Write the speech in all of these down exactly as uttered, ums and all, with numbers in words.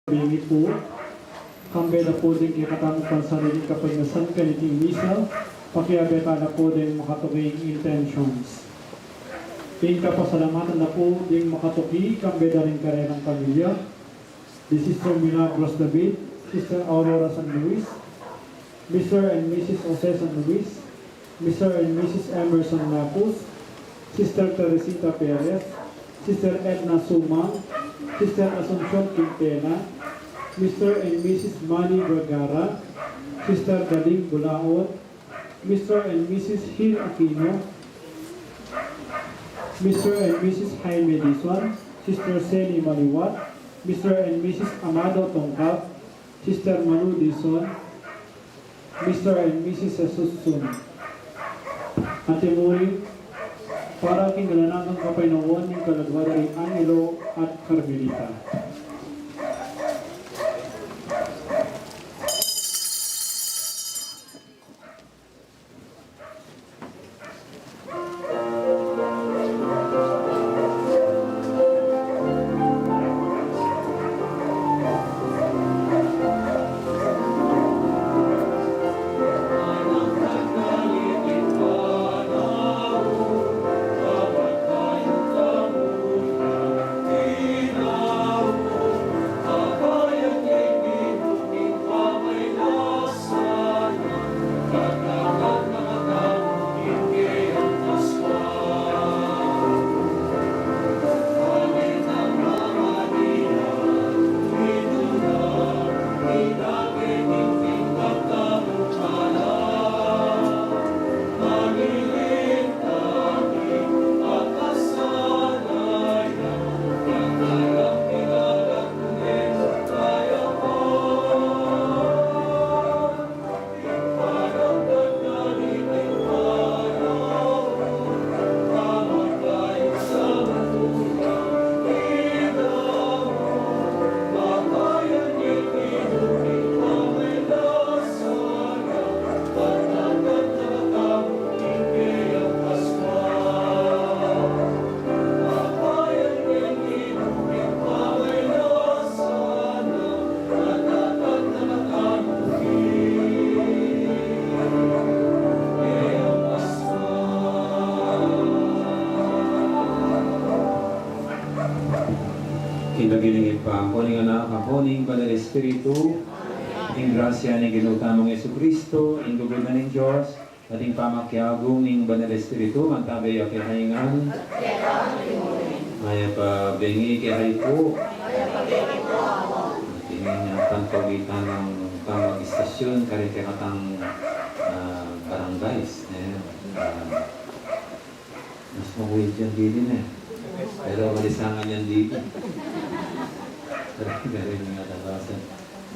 Bingi pu, kambe da pu ding kekatamung pansariling kapagnasan kaniting misa, pakiabe ta na pu ding makatuking intentions. Ing kapasalamatan da pu ding makatuki, kambe da ring karelang pamilya, di Sister Milagros David, Sister Aurora San Luis, Mister and Missus Jose San Luis, Mister and Missus Emerson Napus, Sister Teresita Perez, Sister Edna Sumang, Sister Asuncion Quintela, Mister and Missus Manny Vergara, Sister Daling Bulaon, Mister and Missus Hill Aquino, Mister and Missus Jaime Dizon, Sister Sally Maliwat, Mister and Missus Amado Tongkab, Sister Malu Dizon, Mister and Missus Asusun. At murin, para king alang angga kapaynawan ning kaladua da ring Angelo at Carmelita. King lagyu ning Ibpa, ampo ning Anak, ampo ning Banal Espiritu, ing grasya ning Ginu tamung Jesucristo, ing lugud na ning Dios, at ing pamakiabe ning Banal Espiritu, mantabe ya kekayu ngan. Mayap a bengi kekayu pu. At ing, ah, pantawid nang pamag-istasyon karing kekatang, ah, barangays, eh, ah, mas mabuti yan dili, eh. Pero malisangan yan dili. Pero, pero yung mga tabasan.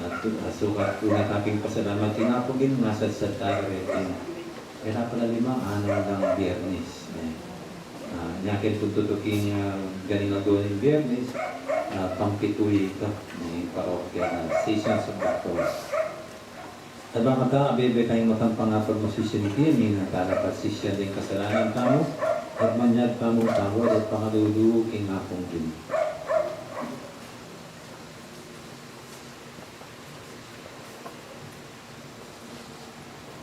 At, ah, sukat pu na ating pasalamat, tinapugin, masadsad tayo rin. Kaya pala lima, ano lang Biyernes, eh. Ah, nyakin pu tutuking, ah, ganing aldo ning Biyernes, ah, pampitu ika, eh, parokya, ah, Stations of the Cross. At bang kata, abebe tayang matampang a pagmasusian iti, amin a talapagsisian ding kasalanan tamu, at manyag tamung tawad at pangalulu king Apung Ginu.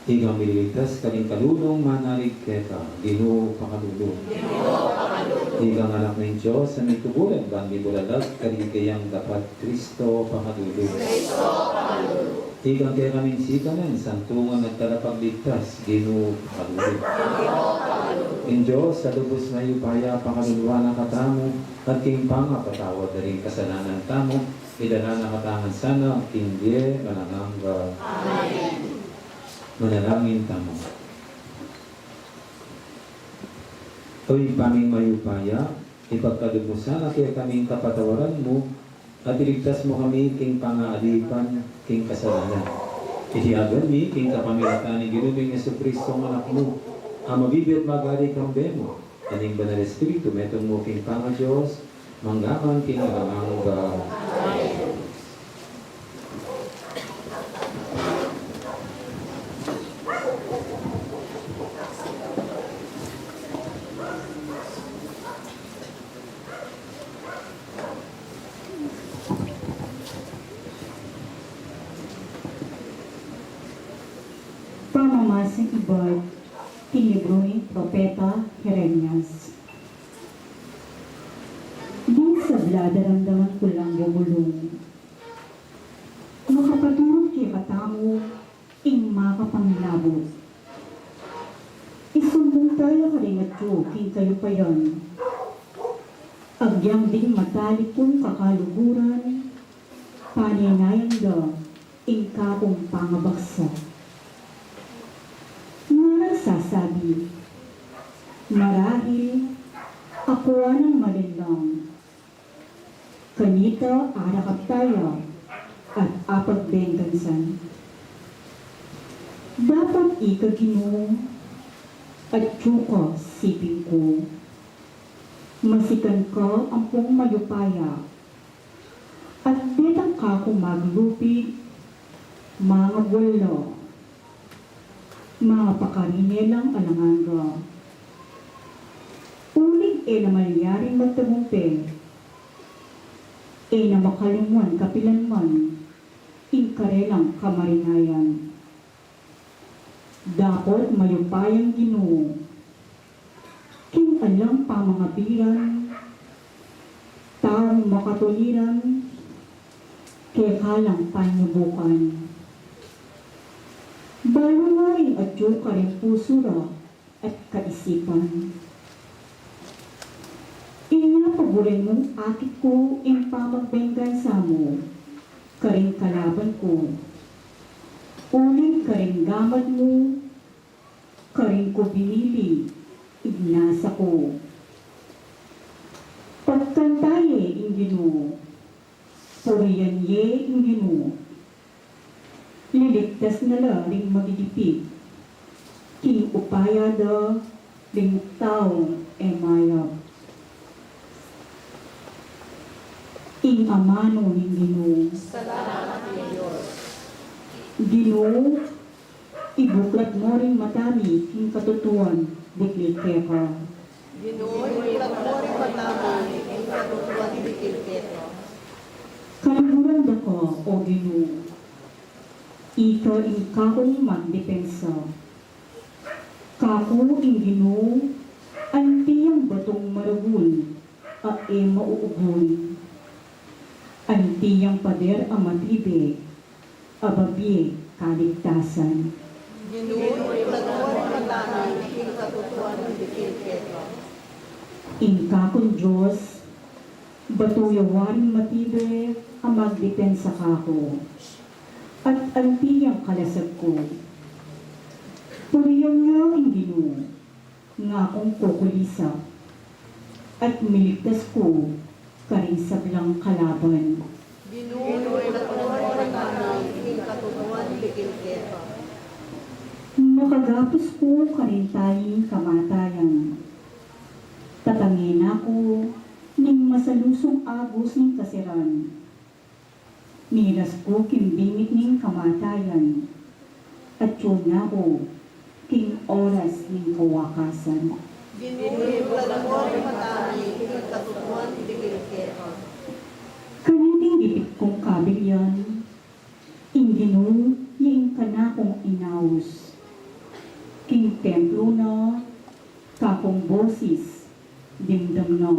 Ikang miniligtas karing kalulung manalig keka, Ginu, pakalulu. Ikang Anak ning Dios a mituguran ban mibulalag karing kayang dapat, Kristo, pakalulu. Ikang kekaming sikanan, santungan at talapagligtas, Ginu, pakalulu. Ing Dios a lubus mayupaya, pakaluluan na katamu, at king pangapatawad da ring kasalanan tamu, idala na katamu ngan sana king bie alang angga. Amen. Manalangin tamu. O Ibpa ming mayupaya, ipagkalub mu sana kekami ing kapatawaran mu, at iligtas mu kami king pangaalipan king kasalanan. Iti aduan mi king kapamilatan ning Ginu ming Jesucristo, Anak mu, a mabibie at mag-ari kambe mu, at ning Banal Espiritu, metung mu king pangaDios, mangga man king alang angga. Propeta Jeremias. Ding sabla daramdaman ku lang bubulung, makapaturut kekatamu ing makapangilabot. Isumbung taya karing atyu king kayupayan. Agyang ding matalik kung kakaluguran, paninayan da ing kakung pangabaksa. Ngarang sasabi, marahil aku nang malinlang. Kanita arakap taya at apagbenggansan. Dapat ika, Ginu, atyu ka siping ku. Masikan ka ampong mayupaya. At detang kaku maglupig, mangagwala, mangapakarin ne lang alang angga. Uling e na malyaring magtagumpe, e na makalingwan kapilan man ing karelang kamarinayan. Dapot mayupayang Ginu, king alang pamangabiran, taung makatuliran, keka lang panyubukan. Balu nga ing atyu karing pusu ra at kaisipan. Inya paburen mung akit ku ing pamagbenggansa mu karing kalaban ku, uling karing gamat mu karing ku binili, ignasa ku. Pagkanta ye ing Ginu, purian ye ing Ginu. Liligtas na la ring magidipit, king upaya da ring taung e mayap. Ing amanu ning Ginu. Salamat king Dios. Ginu, ibuklat mo ring mata mi king katutuan dikil keka. Ginu, ibuklat mo ring mata mi king katutuan dikil keka. Kaluguran da ka, O Ginu. Ika ing kakung magdepensa. Kaku ing Ginu, anti yang batung maragul a e mauugul. Anti yang pader a matibe a babie kaligtasan. Ginu, ibuklat mo ring mata mi king katutuan dikil keka. Ing kakung Dios, batu ya waring matibe a magdepensa kaku, at anti yang kalasag ku. Purian yu ing Ginu, ngakung kukulisak, at miligtas ku karing sablang kalaban. Ginu, ibuklat mo ring mata mi king katutuan dikil keka. Makagapus ku karing tali ning kamatayan. Tatange na ku ning masalusung agus ning kasiran. Miras ku king bingit ning kamatayan, atyu na ku king oras ning kawakasan. Ginu, ibuklat mo ring mata mi king katutuan dikil keka. Kaniting dipit kung kabilyan, ing Ginu ya ing kanakung inaus. King templu na, kakung bosis dimdam na.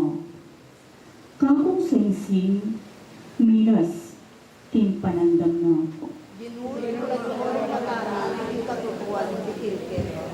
Kakung singsing, miras king panandam na. Ginu, ibuklat mo ring mata mi king katutuan dikil keka.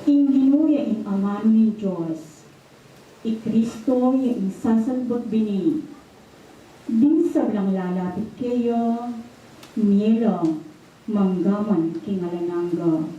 Ing Ginu ya ing amanu ning Dios, i Kristo ya ing sasalbut bini. Ding sablang lalapit keya, mie la manggaman king alang angga.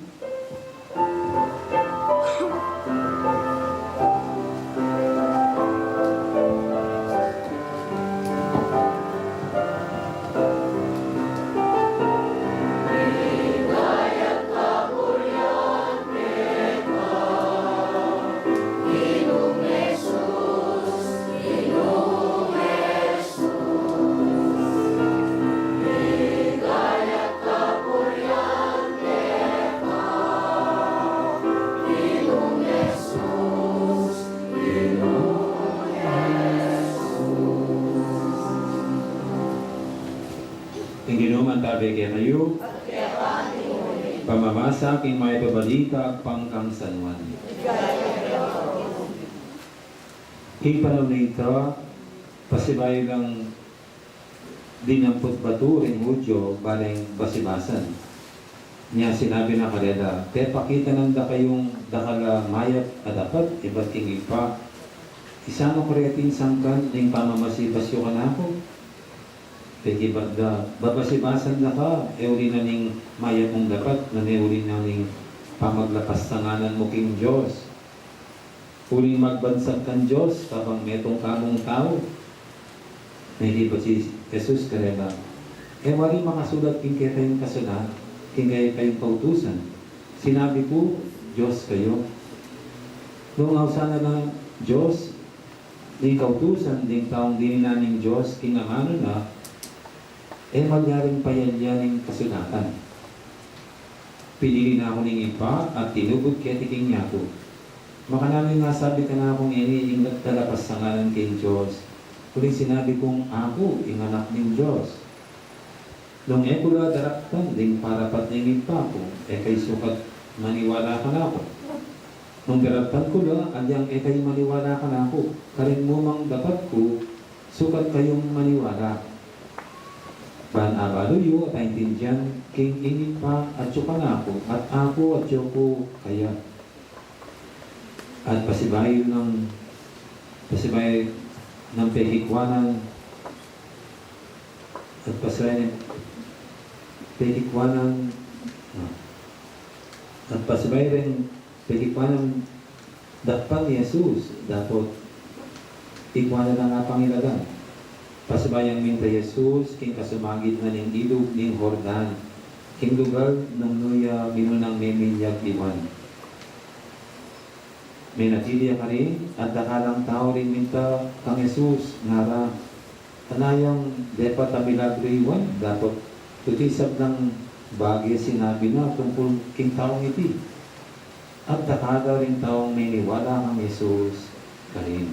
Mantabi kekayu. Pamamasa king Mayap a Balita agpang kang San Juan. King panaun a ita, pasibayu lang dinamput batu ring Judio balang basibasan. Nya sinabi na karela, "Pepakita na da kayung dakal a mayap a dapat ibat king Ibpa. Isanu kareting sangkan ning pamamasibas yu kanaku?" Pekibat da, "Babasibasan da ka, e uli na ning mayap mung dapat, nune uli na ning pamaglapas a ngana mu king Dios. Uling magbansag kang Dios kabang metung ka mung tau." Mekibat i Jesus karela, "E wari makasulat king kekayung kasulat, king kekayung kautusan, 'Sinabi ku, Dios kayu'?" Nung ausan na na Dios ning kautusan ding taung dininan ning Dios king amanu na, e malyaring payalya ning kasulatan. "Pinili na ku ning Ibpa at tinubud keti king yatu." Makananu ing asabi kanaku ngeni ing dalapas a ngana king Dios, uling sinabi kung aku ing Anak ning Dios? Nung e ku la daraptan ding parapat ning Ibpa ku, e kayu sukat maniwala kanaku. Nung daraptan ku la, agyang e kayu maniwala kanaku, karin mu mang dapat ku, sukat kayung maniwala. Ban abalu yu at aintindian king ing Ibpa atyu kanaku, at aku atyu ku kaya. At pasibayu nang, pasibayu nang pekikwanan, at pasibayu nang pekikwanan, ah, at pasibayu ring pekikwanan dakpan i Jesus, dapot ikwanan na la pangilagan. Pasibayu yang minta i Jesus king kasumagid na ning ilug ning Jordan, king lugal nung nu ya minunang memilyag i Juan. Menatili ya karin, at dakalang tau ring minta kang Jesus, ngara, "Anayang depat a milagru i Juan, dapot tutu ing sablang bage sinabi na tungkul king taung iti." At dakal da ring taung miniwala kang Jesus karin.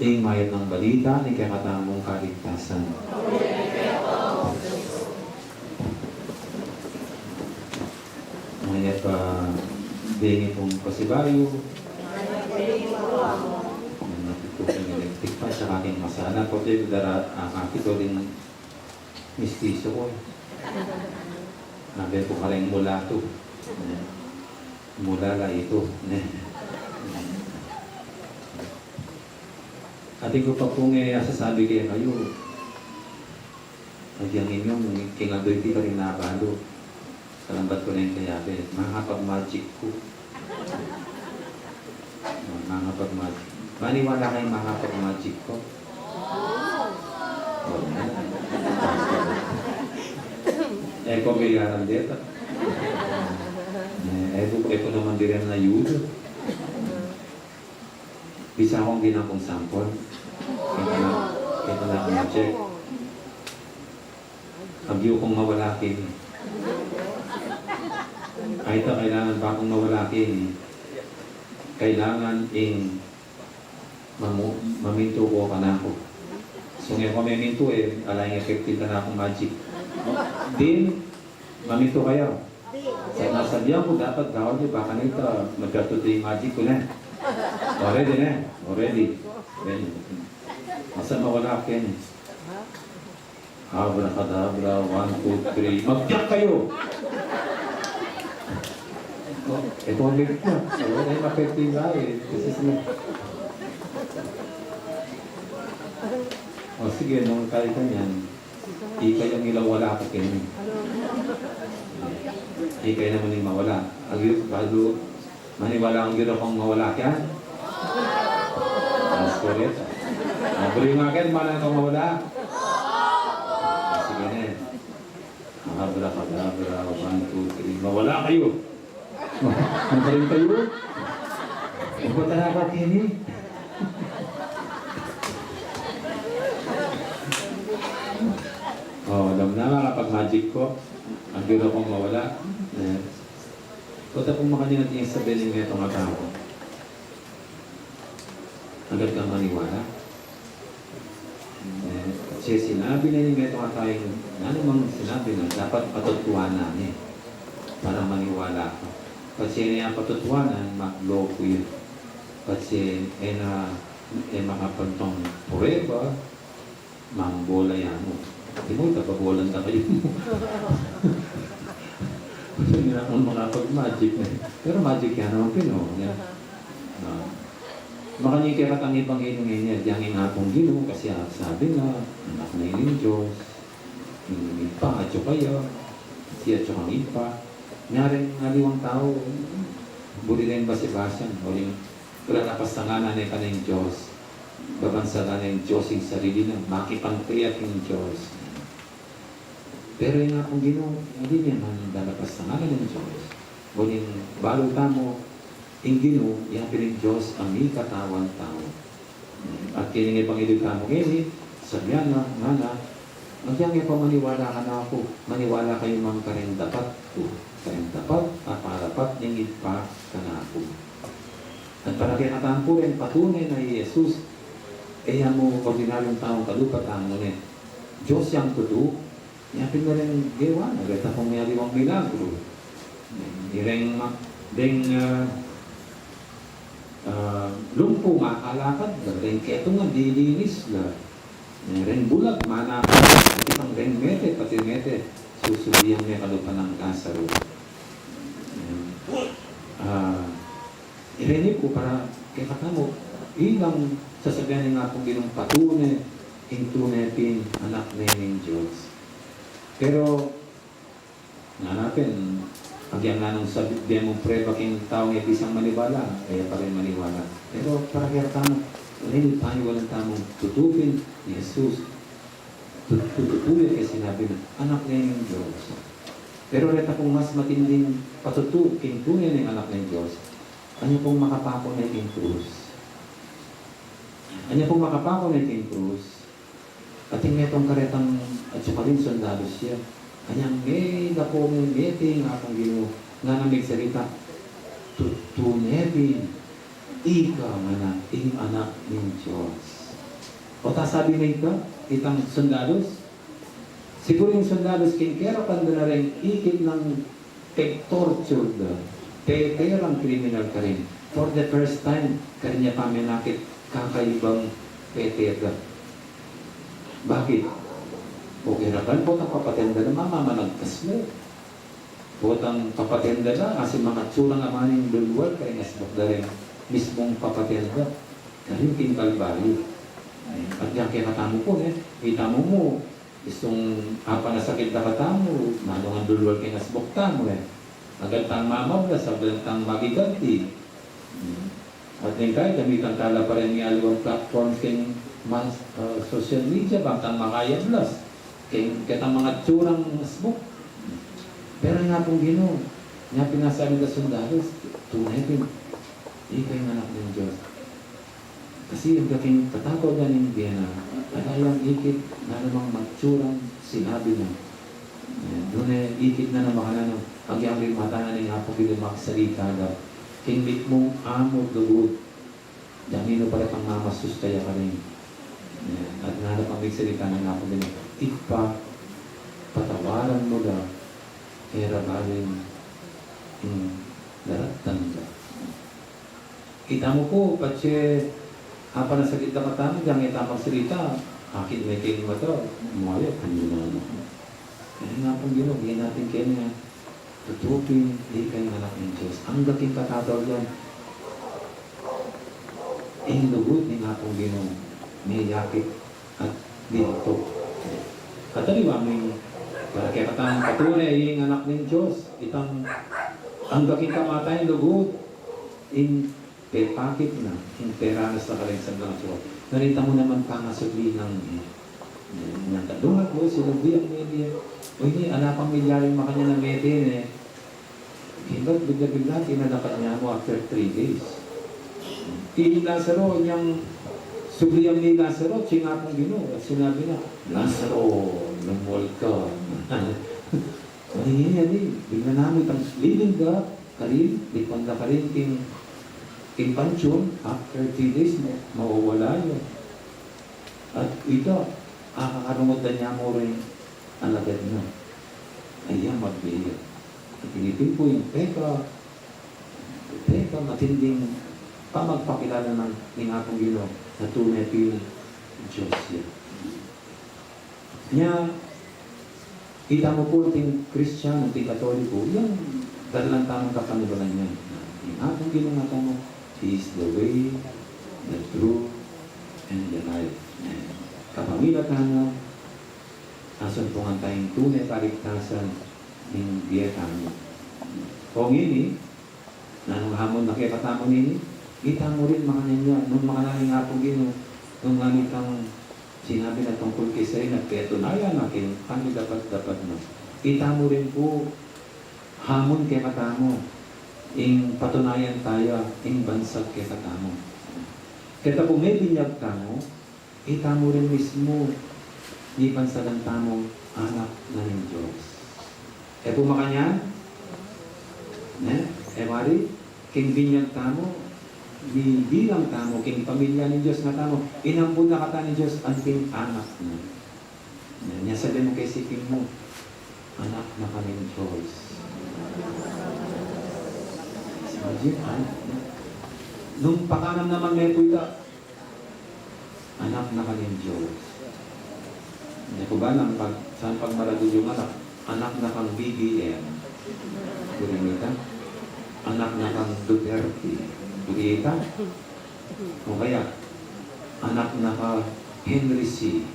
Ing mayap a balita ning kekatamung kaligtasan. Mayap a deni pung pasibayu. Mayap a deni pung electric fan, saka king masana, pati dara, ah, kapito rin mistiso ku. Sabi ku kareng mulatu. Mula la itu. Atin ku pa pung, e, asasabi kekayu. Agyang inyong king aldo iti karin abalu. Kalambat ku neng kayabe, makapag-magic ku. O, makapag-magic. Maniwala kayung makapag-magic ku? O, yan. E ku biyaran deta. E, e ku, e ku naman diren nayuda. Bisa kung ginakung sampol. Keta na, keta na kung check. Agyu kung mawala keni. Ay, ita, kailangan pa kung mawala keni. Kailangan ing mamu-, mamintu ku kanaku. So, ngeni ku memintu, e, ala ing effective kanakung magic. Din, mamintu kayu. Sa nasabian ku, dapat daun yu, baka nita, magkatutu ing magic ku, ne? O, ready, ne? O, ready. Ready. Basta mawala keni. Abracadabra, one, two, three. Magdiyak kayu! O, e, kung ulit na. O, e, mapekting na, e. This is me. O, sige, nung kaya ka niyan, ika yang ila wala ka keni. Ika naman ing mawala. Agyu, balu, maniwala agyu kung mawala ka? That's correct. Abri nga ken, mana kung mawala? Sige ne. Abracadabra, one, two, three. Mawala kayu. Mawala kayu. Iba talaga kini. O, alam na, makapag-magic ku. Agyu kung mawala. E. Kota pung makanyan at ing sabi ning metung a tau. Agad kang maniwala. Eh, kasi sinabi na ning metung a tau, nanu mang sinabi na, dapat patutuanan ne para maniwala ka. Kasi e ne patutuanan, magloko ya. Kasi e na, e makapantang prueba, mang bola ya mu. Di mu, tapabolan da kayu. Kasi nga, ang makapag-magic na. Pero magic ya naman pin, o, ya. Ah. Makanyan kekatang ebanghelyo ngeni, agyang ing Apung Ginu, kasi sabi na, Anak na ning Dios, ing Ibpa, atyu kaya, atyu kang Ibpa. Nya reng aliwang tau, buri reng basi-basian, uling, ala na pasanganan ne kanu ing Dios, babansagan neng Dios ing sarili na, makipante ya king Dios. Pero ing Apung Ginu, e ne man dana pasanganan ning Dios. Uling balu tamu, ing Ginu, ya pin ing Dios a mikatawan tau. At keni ing ebanghelyu tamu ngeni, sabian na, ngana, agyang e pa maniwala kanaku, maniwala kayu man kareng dapat ku, kareng dapat a parapat ning Ibpa kanaku. At para kekatamu pu reng patune na i Jesus, e ya mu ordinaryung taung kalupa tamu ne. Dios yang tutu, ya pin reng gewa na, reta pung aliwang milagru. Reng ma-, reng, ah, ah, lumpu makalakad la, reng ketungan lilinis la, reng bulag manakit, itang reng mete, pati mete, susulian ne kalupa nang Lazaro. Ah, Ireni ku para kekatamu, ilang sasabian ning Apung Ginung patune, ing tune pin anak ne ning Dios. Pero, ngana pin, agyang nanung sabi, bie mung prueba king taung e bisang maniwala, e ya pa rin maniwala. Pero para kekatamu, ireni panyawad tamung tutu pin, Jesus, tu-, tutu ya king sinabi na, anak ne ning Dios. Pero reta pung mas matinding patutu king tune ning anak ning Dios. Anya pung makapako ne king krus. Anya pung makapako ne king krus. Atin metung karetang atyu karin sundalus ya. Anyang medako me mete ing Apung Ginu, ngana migsalita, tutu ne pin, ika ngana ing Anak ning Dios. O ta sabi na ika, itang sundalus, siguru ing sundalus king kerapan da na reng ikit nang peg-torture da, pete rang kriminal karin. For the first time, karin ya pa menakit kakaibang pete da. Bakit? O kerapan, potang papaten da na mamamanagkas mu. Potang papaten da na, asin mangatsurang amaning lulwal, karing asbuk da reng mismung papaten da. Karin king Kalbaryo. At yang kekatamu pu, e, kita mu mu, istung apanasakit da katamu, manung lulwal king asbuk tamu, e. Agad tang mamablas, agad tang magiganti. Hmm. At neng kaya, gamitan tala pa rin ing aliwang platform king mas, ah, social media, bang tang makayablas king ketang mangatsurang asbuk. Pero ing Apung Ginu, nya pin sabi da sundalus, tune pin, ika ing Anak ning Dios. Kasi ing dating tatago da ning bie na, ala yang ikit na namang matsurang sinabi na. E, nune ikit na namang makananu, agyang ring mata na ning Apung Ginu magsalita da. King mitmung amu lugud, dang inu pa retang mamasus kaya karin. E, at ngana pang migsalita ning Apung Ginu, Ibpa, patawaran mu la, e ra balen ing daratang da. Kita mu pu, patse apanasakit da katamu, dang e ta magsalita, akit me king mata, muaya, kanyan na. E, ing Apung Ginu, bie natin keni, tutu pin, ika ing Anak ning Dios. Angga king katatawag yan. Ing lugud ning Apung Ginu, meyakit at linto. At aliwa mu ing, para kekatang patune, ing Anak ning Dios, itang angga king kamatayan lugud, ing pepakit na, ing peranas na karing sablang atua. Narita mu naman pangasubli nang, e, nang kadungat mu, sinubli yang mete. O ini, ala pang milyaring makanyan a mete, e. Ibat bigla-bigla, tinalakan ya mu after three days. I Lazaro, inyang subli yang i Lazaro, agyang Apung Ginu, at sinabi na, Lazaro, lumual ka. Ini, ini, bigla na mu itang lilingga karin, likuan da karin king, king pantiyon, after three days, ma-, mawawala ya. At ita, akakarungod da nia mu ring alagad na. Aya, magbiya. At ini pin pu ing peka, peka matinding pamagpakilala na ning Apung Ginu a tune pin Dios ya. Nya, itamu pu ing Kristiano, ing Katoliko, yang daralan tamung kapaniwalan ya. Ing Apung Ginu ngatamu, He is the way, the truth, and the life. Kapamilatan na, asuntungan taya ing tune kaligtasan ning bie tamu. O ngeni, nanung hamun na kekatamu nini, itamu rin makanyan ya, nung makanyan ing Apung Ginu, nung nganitang sinabi na tungkul kang Sirin, at petunayang na king pamidapat-dapat na. Itamu rin pu, hamun kekatamu, ing patunayan taya, ing bansag kekatamu. Keta pu mebinyag tamu, itamu rin mismu, mibansagan tamung anak na ning Dios. E pu makanyan? Ne? E wari, king binyag tamu, mibilang tamu, king pamilya ning Dios ngatamu, inampun na kata ning Dios, anting anak na. Ne? Nya sabi mu keng siping mu, anak na ka ning Dios. Imagine, anak na. Nung pakanam naman me pu ita, anak na ka ning Dios. Nya ku ba nang pag, saan pagmaragul yung anak? Anak na kang B B M. Buri mu ita? Anak na kang Duterte. Buri ita? O kaya, anak na ka Henry C.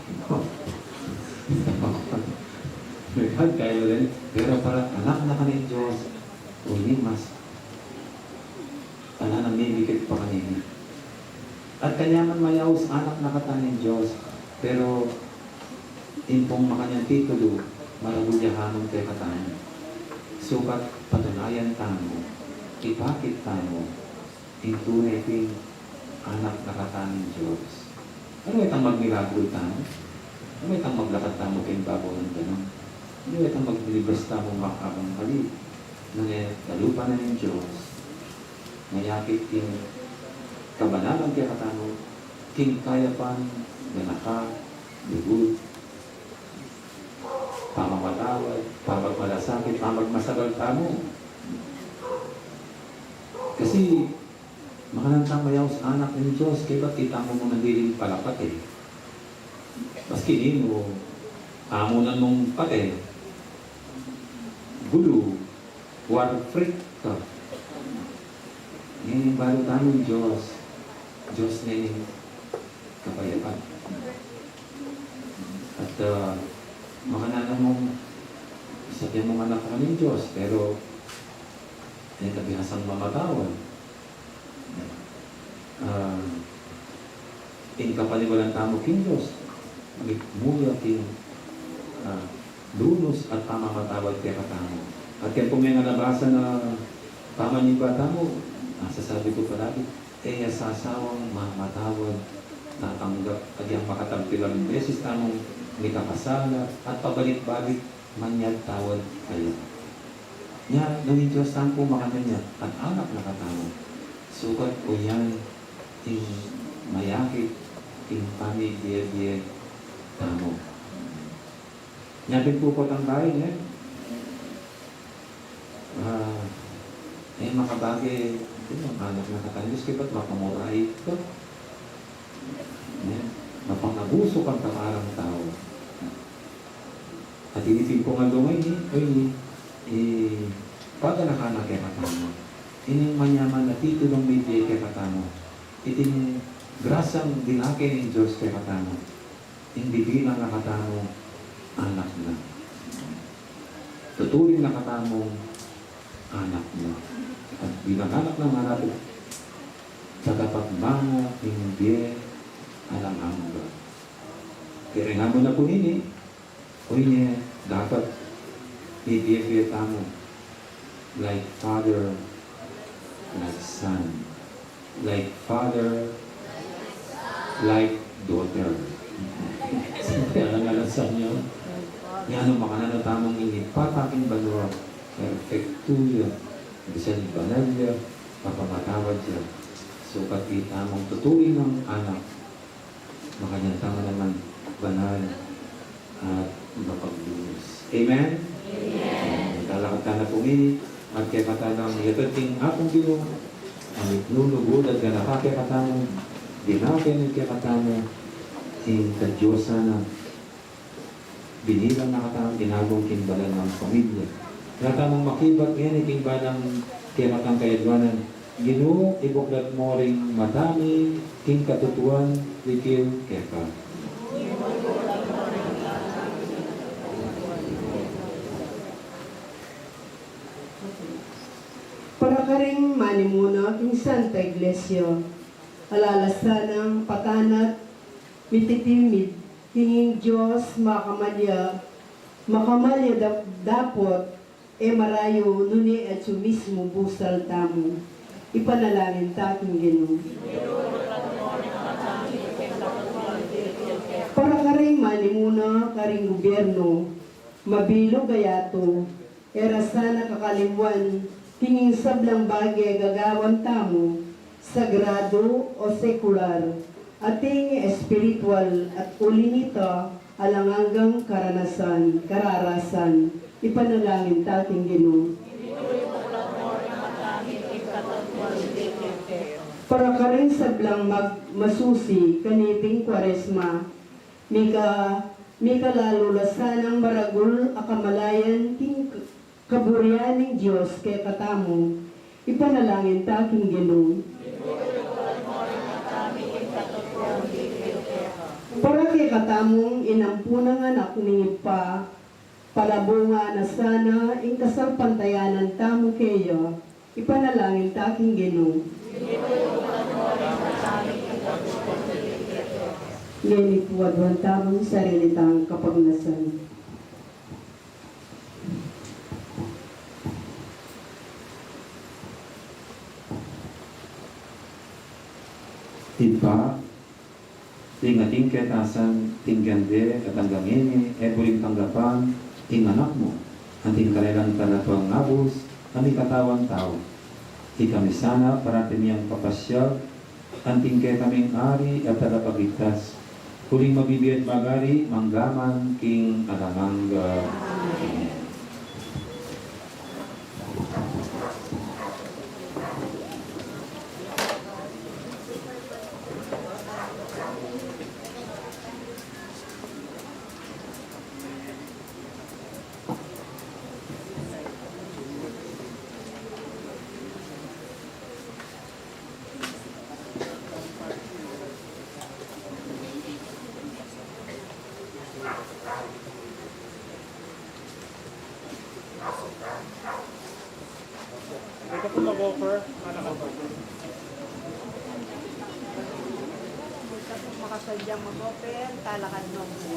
May pagkailan, pero para anak na ka ning Dios, o ini mas ala nang mimikit pa kanini. At kanyaman mayaus anak na kata ning Dios, pero ing pung makanyan titulu, maragul ya hamun kekatamu. Sukat patunayan tamu, ipakit tamu, ing tune pin anak na kata ning Dios. Anu itang magmilagru tamu? Anu itang maglakad tamu king babo nang danum? Anu itang maglibas tamu makabang kali? Nune dalupa na ning Dios, mayakit king kabanalan kekatamu, king kayapan, ganaka, lugud, pamamatawad, pamagmalasakit, pamagmasagal tamu. Kasi, makanyan tang mayaus anak ning Dios, kaybat itamu mu nandiri palapate. Maski ninu, amunan mung pate, gulu, war freak ka. Ngeni balu tamu ning Dios, Dios ne ning kapayapan. At, ah, makanyan mung sabian mung anak ka ning Dios, pero e ka bihasang mamatawad. Ah, ing kapaniwalan tamu king Dios, mitmu ya king, ah, lunus at pamamatawad kekatamu. At keng pung menga nabasa na pamanyibatan mu, ah, sasabi ku palagi, e ya sasawang mamatawad, tatanggap, agyang makatagpilang beses tamung mikakasala, at pabalik-balik, manyatawad kaya. Nya, nung ing Dios tamu pu makanyan ya, at anak na katamu, sukat o yan ing mayakit king pamibie-bie tamu. Nya pin pu potang bayi, ne? Ah, e makabage, ing anak na kata ning Dios, kaybat mapamurai ka. Ne? Mapangabusu kang kaparang tau. At ini pin pu nga dunga ini, o ini, i, paganaka na kekatamu. Ining manyaman a titulung mibie kekatamu. Iting grasyang dinake ning Dios kekatamu. Ing bibilang na katamu anak na. Tuturing na katamung anak na. At bilang anak na, manatili, tagapagmana ning bie alang angga. Kaya ring hamun na pu nini, o ini, dapat mibie-bie tamu like father, like son, like father, like daughter. Kaya lang alam sa inyo, yan ang makananu tamung inipatak ing banua, perfecto ya, bisan banal ya, mapamatawad ya. Sukat itamung tuturing nang anak, makanyan tamu naman banal at mapaglunus. Amen? Amen. Talakad tana pu ngeni, at kekatamu nang yatud king Apung Ginu, a mitnunubud at ganaka kekatamu, dinake ne kekatamu ing kadiosan na binilang na katamu, inagung king banal nang pamilya. Kekatamung makibat ngeni king banal nang kekatang kayadwanan. Ginu, ibuklat mu ring mata mi king katutuan, likil keka. Para karing manimuna king Santa Iglesia, ala la sanang patanat, mititimid, king Dios makamalya, makamalya dap-, dapot, e marayu nune atyu mismu busal tamu. Ipanalangin ta king Ginu. Para karing manimuna, karing gubyernu, mabilug a yatu, e ra sana kakaliwan king sablang bage gagawan tamu, sagradu o sekular, ating espiritual at uli nita, alang anggang karanasan, kararasan, ipanalangin ta king Ginu. Para karing sablang mag-, masusi kaniting Kuaresma, mika-, mikalalu la sanang maragul a kamalayan king k-, kaburian ning Dios kekatamu, ipanalangin ta king Ginu. Para kekatamung inampunan anak ning Ibpa, palabungan na sana ing kasalpantayanan tamu keya, ipanalangin ta king Ginu. Ngeni pu aduan tamu ing sarili tang kapagnasan. Ibpa, ing ating ketasan, tinggang de at anggang ngeni, e buring tanggapan ing Anak mu, anting karelang talapangabus, a mikatawan tau. Ikami sana, parati miyang papasyag, anting kekaming Ari at Tagapagligtas, uling mabibie at mag-ari, mangga man king alang angga. Amen. Pwede po mag-offer. Pwede po makasadyang mag-offer, talakad na po.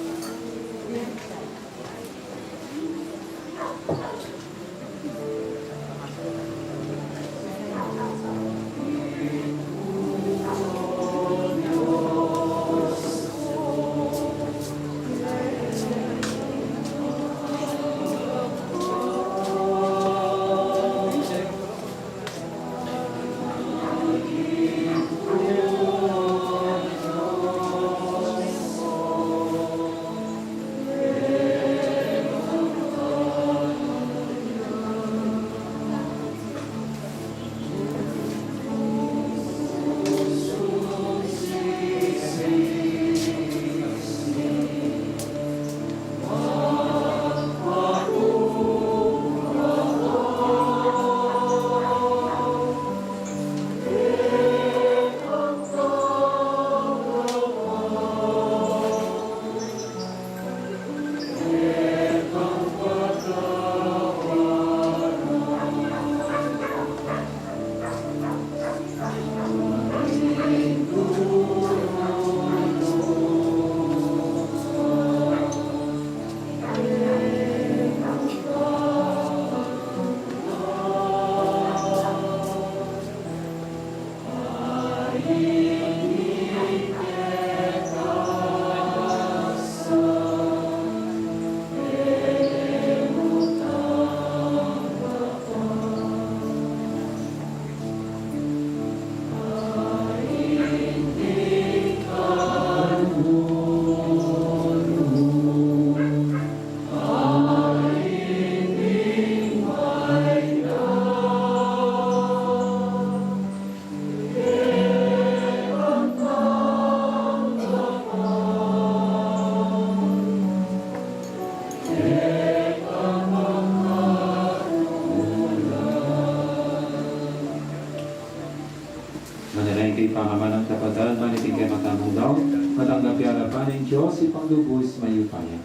King arapan ning Dios, Ibpang lubus mayupaya.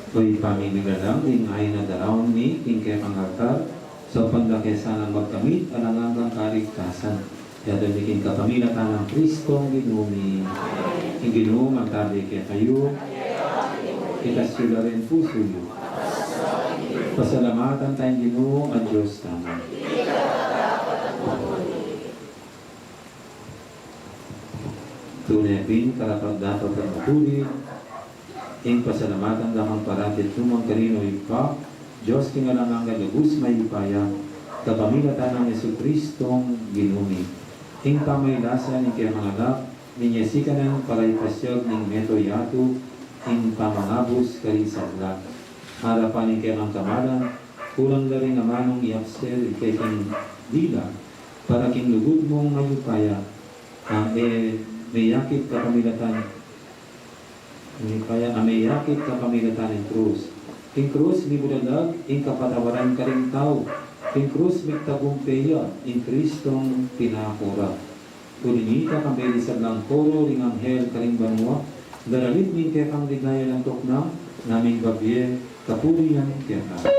O Ibpa mi, mingalalang ding ain a daraun mi king kekang altar, saupan da ke sanang magkamit alang anggang kaligtasan. Iyabe mi king kapamilatan nang Kristong Ginu mi. Ing Ginu manatili kekayu. Itas yu la ring pusu yu. Pasalamatan taya ing Ginu a Dios tamu. Tune pin karapat-dapat at matulid ing pasalamatan da kang parati at nukarin man, o Ibpa, Dios king alang angga, lubus mayupaya, kapamilatan nang Jesukristong Ginu mi. Ing pamailasan ning kekang anak, inya sikanan para ipasiag ning meto yatu ing pamangabus karing sabla. Arapan ning kekang kamalan, kulang la ring amanung iaksel ing keking dila, para king lugud mung mayupaya, a e meyakit kapamilatan, mayupaya, a meyakit kapamilatan ning krus. King krus mibulalag ing kapatawaran karing tau. King krus migtagumpe ya ing Kristong pinaku ra. Uling ita, kambe ring sablang koro ring anghel karing banua, daralit mi ing kekang ligaya alang tuknang, ngaming babie kapurian keka.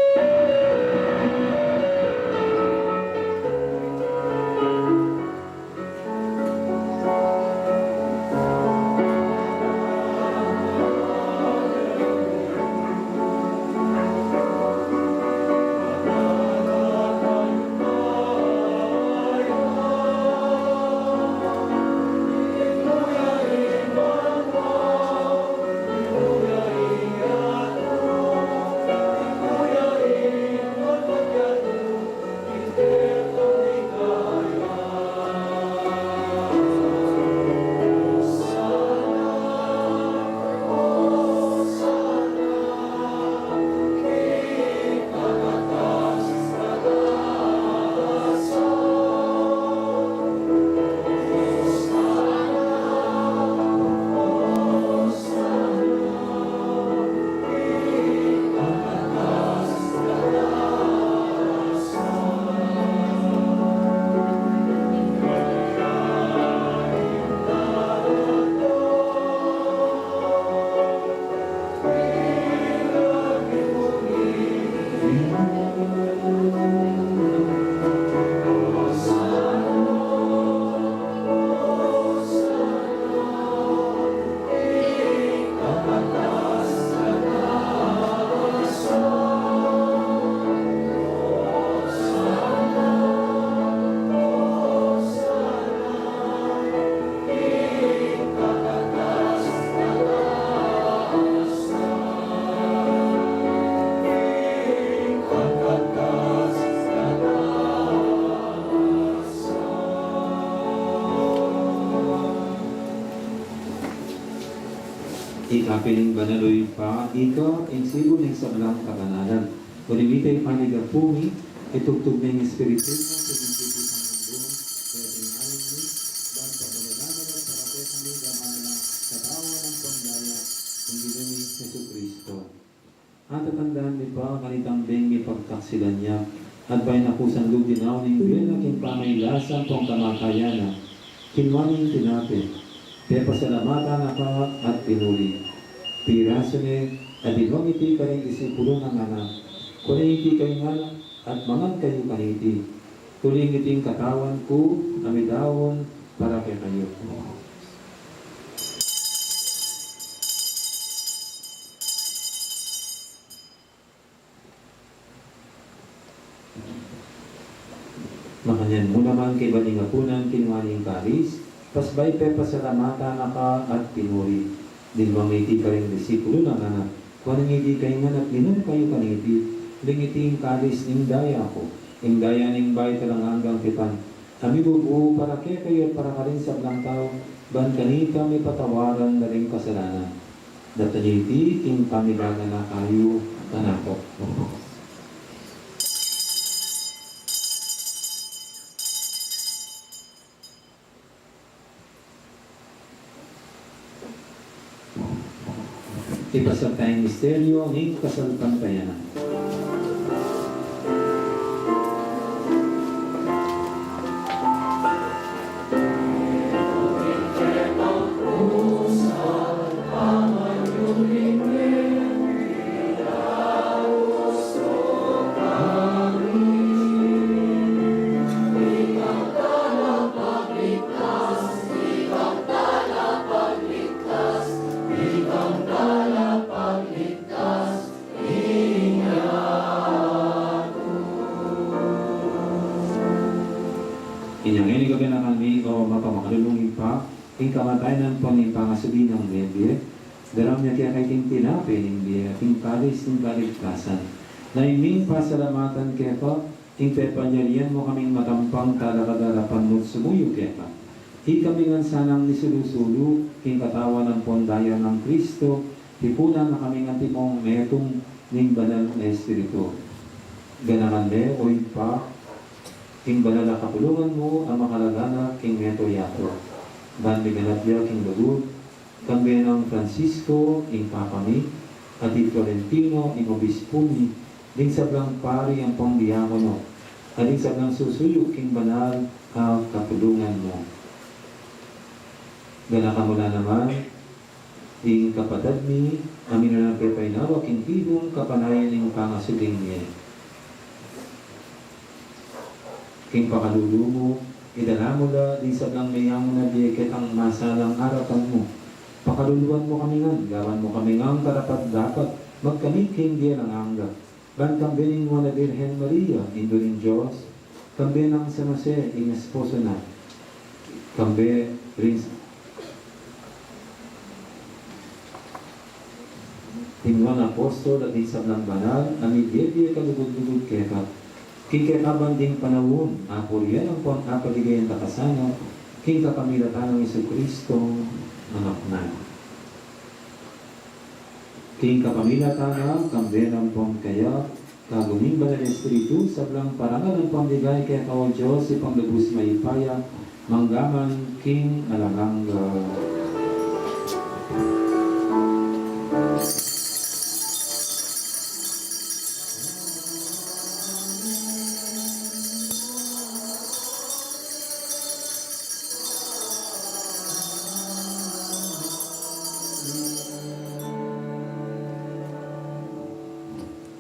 Ika pin ing banal, o Ibpa, ika ing sibul ning sablang kabanalan. Uling ita, ipanyawad mu, itubud mu ing Espiritu mu, king sibul nang lugud, kaya king ain mi, ban pagkilalanan at parakekami, gaman na ning katawan at pamanaya ning Ginu ming Jesucristo. At tatandaan mi pa kanitang beng mipagtaksilan ya, at bayu na ku sandung dinaun ing bie na king pamailasan pang kamatayan na, kinua ne ing tinape, pepasalamatan na ka at pinuri, pirasu ne, at dinwang iti karing disipulun na, ngana, kuanan ye iti kayu ngan at mangan kayu kaniti, uling iti ing katawan ku a midaun para kekayu. Makanyan mu naman kaybat ning apunan, kinua ne ing kalis, pasbayu pepasalamatan na ka at pinuri, dinwang ne iti karing disipulun na, ngana, kuanan ye iti kayu ngan at minum kayu kaniti, uling iti ing kalis ning daya ku, ing daya ning bayu at alang anggang tipan, a mibubu para kekayu at para karing sablang tau, ban kanita mipatawaran la ring kasalanan. Daptan ye iti king pamigaganaka yu kanaku. Ipasiag taya ing misteryu ning kasalpantayanan. Inya ngeni gaganakan mi, O Ibpa mapamakalulung, ing kamatayan ampon ing pangasubli nang mebie, daraun mi keka iting tinape ning bie, at ing kalis ning kaligtasan. Dayun ming pasalamatan keka, ing pepanyarian mu kaming matampang talakad king arapan mu at sumuyu keka. Ikami ngan sanang misulu-sulu king katawan ampon daya nang Kristo, tipunan na kaming antimong metung ning Banal a Espiritu. Ganakan me, O Ibpa, ing banal a kapulungan mu a makalaganap king mabilug a yatu. Ban miganap ya king lugud, kambe nang Francisco, ing Papa mi, at i Florentino, ing Obispu mi, ding sablang pari ampon diakono, at ding sablang susuyu king banal a kapulungan mu. Ganakan mu la naman ing kapatad mi a minuna nang pepainawa king pibung kapanayan ning pangasubling mie. King pakalulu mu, idala mu la ding sablang meangu na bie ketang masalang arapan mu. Pakaluluan mu kami ngan, gawan mu kami ngan karapat-dapat magkamit king bie alang angga. Ban kambe ning Nuan a Birhen Maria, Indu ning Dios, kambe nang San Jose, ing esposo na, kambe ring Nuan a Apostol at ding sablang banal a mibie-bie kalugud-lugud keka, king kekabang ding panaun, apurian ampon apaligayan da ka sana, king kapamilatan nang Jesucristo, Anak na. King kapamilatan na, kambe na ampon kaya, kayabe ning Banal a Espiritu, sablang parangal ampon ligaya keka, O Dios, Ibpang lubus mayupaya, mangga man king alang angga.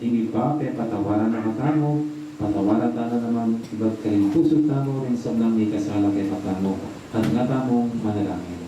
Ing Ibpa, pepatawaran na katamu, patawaran ta na naman ibat karing pusu tamu ring sablang mikasala kekatamu, at nga tamung manalangin.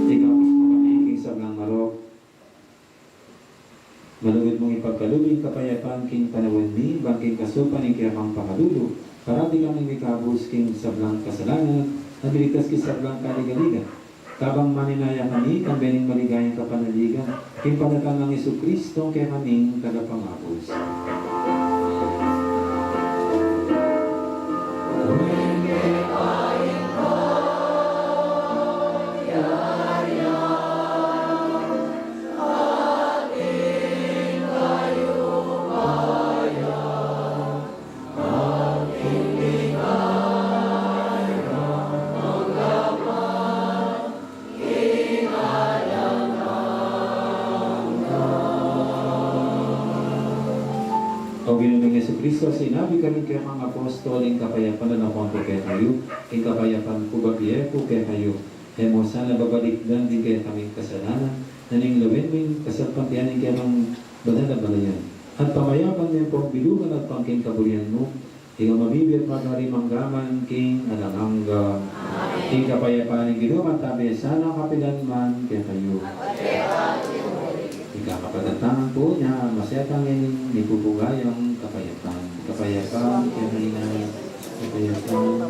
Ikabus mu kami king sablang marok. Malugud mung ipagkalub ing kapayapan king panaun mi, ban king kasupan ning kekang pakalulu, parati kaming mikabus king sablang kasalanan, at miligtas king sablang kaligaligan. Kabang manenaya kami, kambe ning maligayang kapanaligan, king pangatanan nang Jesucristo, kekaming Tagapangabus. Ginu ming Jesucristo, sinabi karing kekang apostol, ing kapayapan na lakuan ku kekayu, ing kapayapan ku babie ku kekayu. E mu sana babalikdan ding kekaming kasalanan, nune lawen mu ing kasalpantayanan ning kekang banal a balayan. At pamayapan me pung bilug at pang king kaburian mu, ika a mabibie at magari mangga man king alang angga. Amen. Ing kapayapan ning Ginu manatili sana kapilan man kekayu. Ika kapatad, tangan pu nya, masetang ing mipupugayang kapayapan. Kapayapan kekayu. Kapayapan.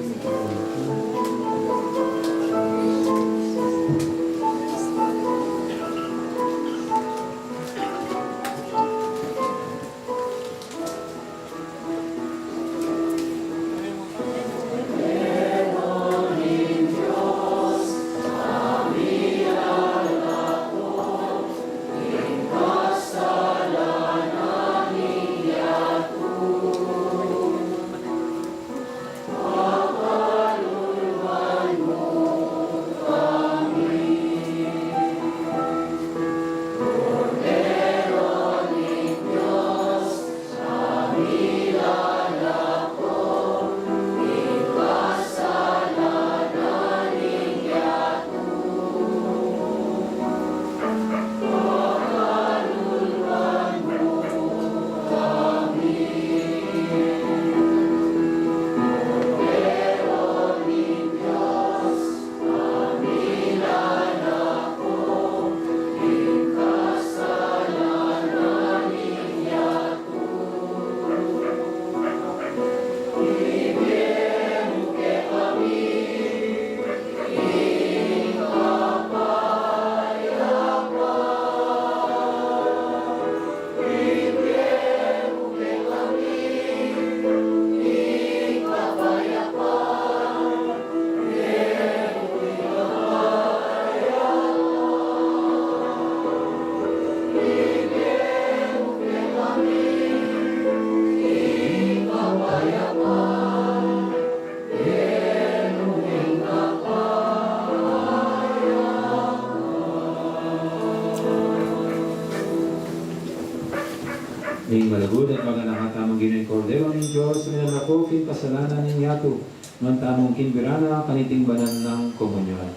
Ning malugud at maganaka tamung Ginu, ing Kordero ning Dios, a milalako king kasalanan ning yatu, nuan tamung kinibirana kaniting banal nang komunyon.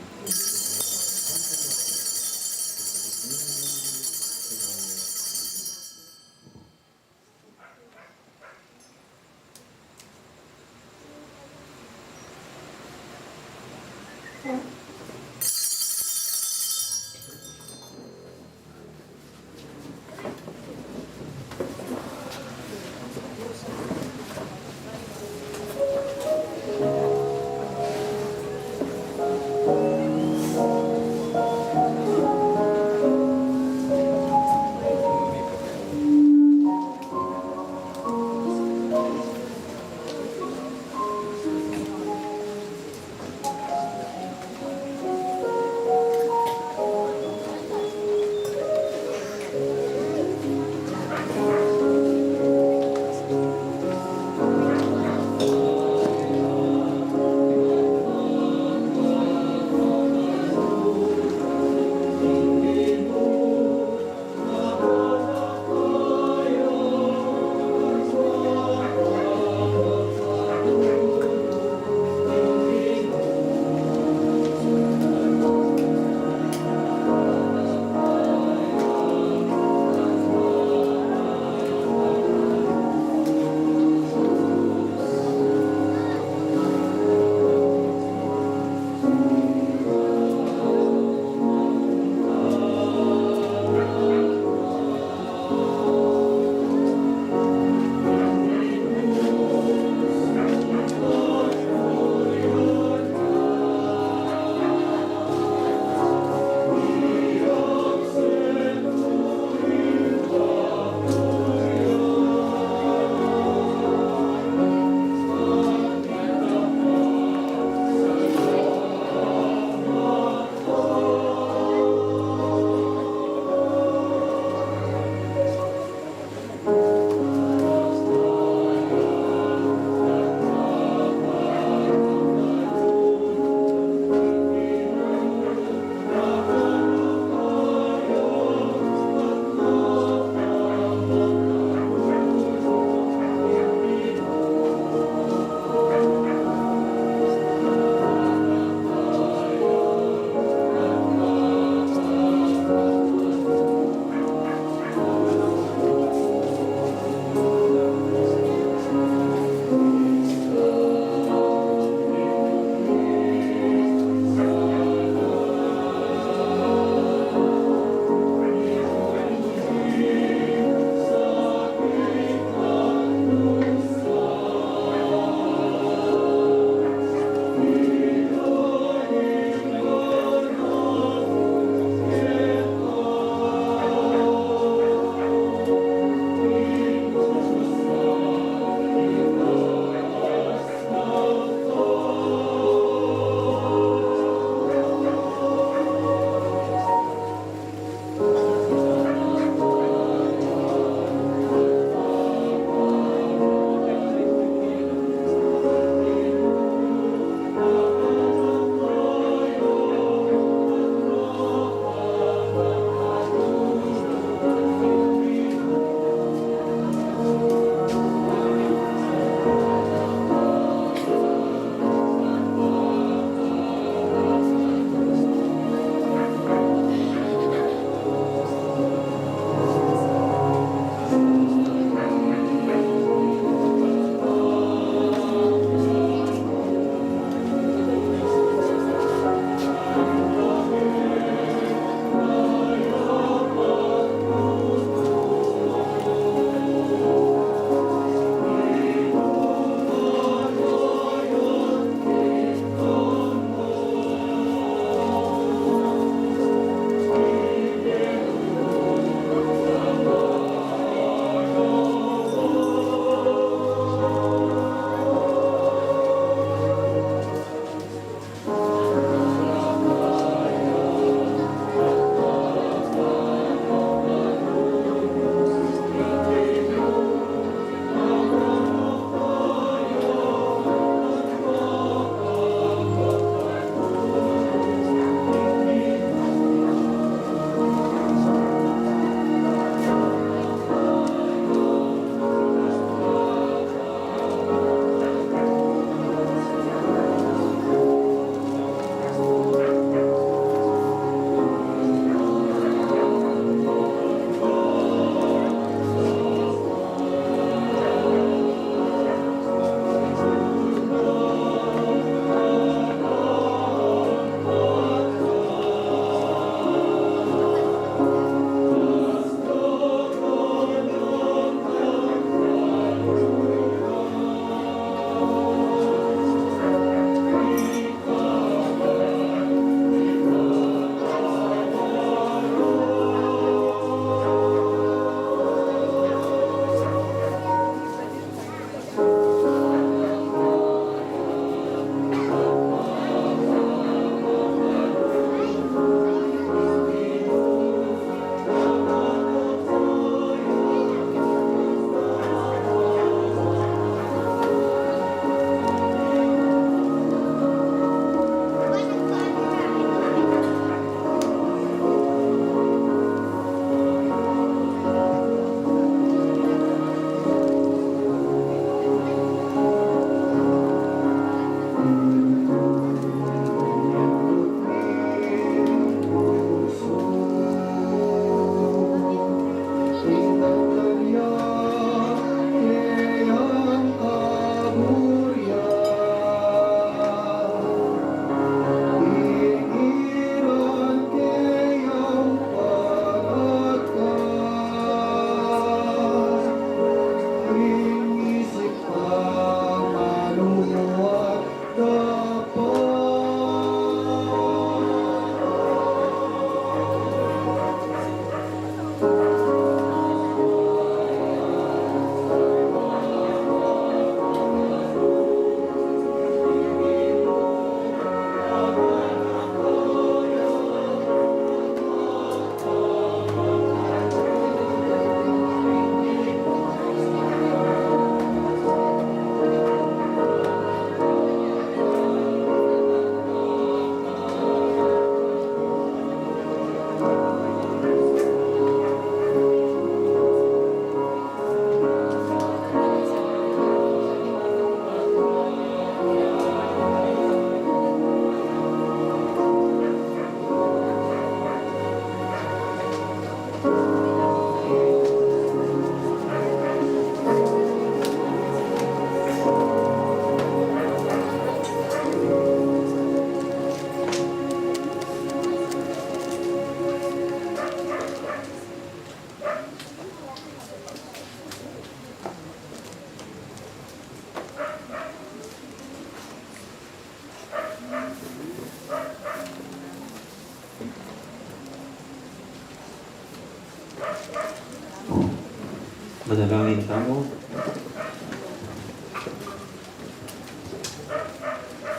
Manalangin tamu.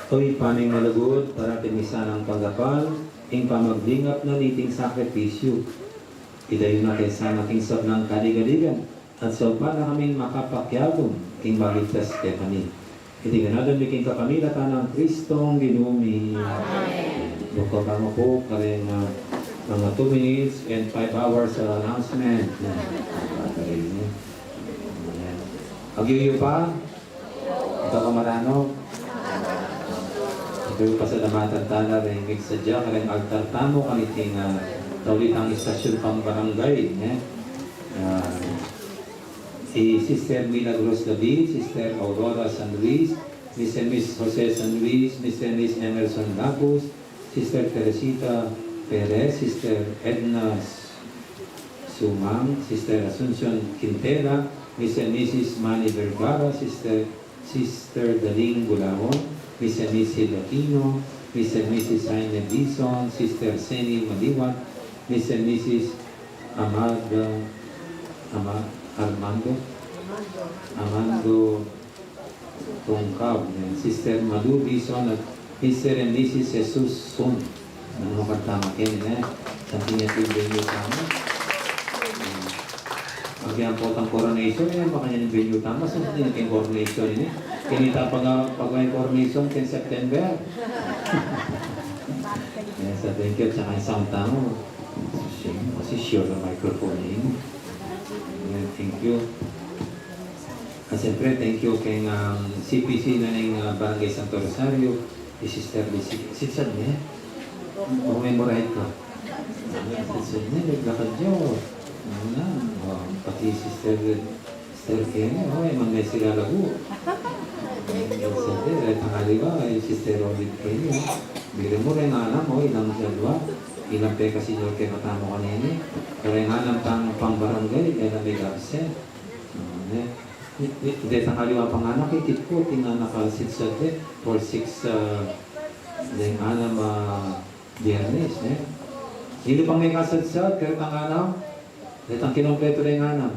O Ibpa ming malugud, parati mi sanang pagdapal ing pamaglingap na niting sakripisyu. Idayu na ke sana king sablang kaligaligan, at saupan na kaming makapakiagum king maligtas kekami. Iti ganadun mi king kakamilatan nang Kristong Ginu mi. Amen. Buka pa mo po, karing, ah, mga two minutes and five hours, ah, announcement. Amen. Agyuyu pa, ito ka marano. Ito ing pasalamatan tana, ring migsadya, karing altar tamu, kaniting, ah, tauli tang istasyon pambarangay, ne? Ah, i Sister Milagros David, Sister Aurora San Luis, Miss and Miss Jose San Luis, Mister and Miss Emerson Lacus, Sister Teresita Perez, Sister Edna Sumang, Sister Asuncion Quintela, Mister and Missus Manny Vergara, Sister, Sister Daling Gulaon, Mister and Missus Aquino, Mister and Missus Jaime Dizon, Sister Seni Maliwat, Mister and Missus Amada, Ama-, Armando? Amando Tungkab, ne? Sister Malu Dizon, at Mister and Missus Jesus Sun. Ano, magtama keni, ne? Something at yung venue tamu. Pag yan potang coronation, eh, makanyan ing venue tamu, so hindi na king coronation ini. Kinita pa nga, pag may coronation, king September. Yes, so thank you. Tsaka ing sound tamu. Kasi sure na microphone ini. Yeah, thank you. At siyempre, thank you keng, um, C P C na ning, uh, Barangay Santo Rosario, i Sister Lizzie. Sister niya? O, may murahit ka. Sister niya, naglakad niya, o. Ano na? O, pati Sister, Sister Kenny, o, e man me sila lagu. Sister, e, tangali ba, e, Sister Rodit Kenny, o. Bira mu rin, alam mo, ilang siya dua, ilang peka senior kekatamu kanini. Pero ing alam tang pang barangay, e na may absent. Ano, e? Di, di, di, tangali ba panganak, ikit ku, tinganak ka sidsad de, for six, ah, deng anam, ah, Biyernes, e. Sinu pang mekasadsad, karetang anam? Detang kinompleto deng anam.